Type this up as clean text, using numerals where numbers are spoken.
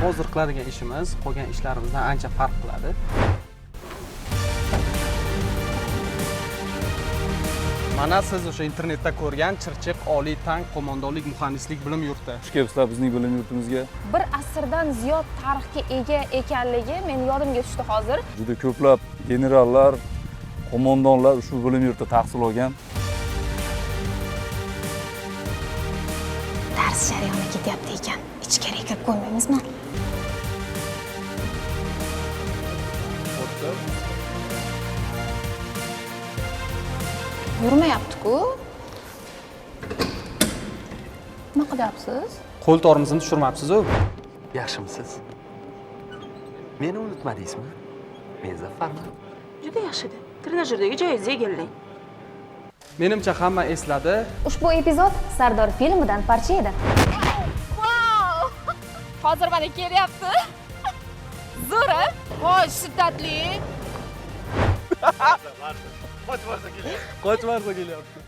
Hozir qiladigan ishimiz qolgan ishlarimizdan ancha farq qiladi. Mana siz o'sha internetda ko'rgan Chirchiq Oliy tank qo'mondonlik muhandislik bilim yurti. Xush kelibsizlar bizning bilim yurtimizga. Bir asrdan ziyod tarixga ega ekanligi meni yodimga tushdi hozir. Juda ko'plab generallar, qo'mondonlar ushbu bilim yurtida tahsil olgan. Dars jarayoni ketyapti ekan. Ichkariga kirib ko'rmaymizmi? Yurmayapti-ku. Nima qilyapsiz? Qo'l tormozini tushirmabsiz-u. Yaxshimisiz? Meni unutmadingizmi? Men Zafarman. Juda yaxshi edi. Trenajerdagi joyingizni egallang. Menimcha hamma esladi. Ushbu epizod Sardor filmidan parcha edi. Hozir mana kelyapti. Zo'r, a? Voy, shiddatli. Qochib kelyapti.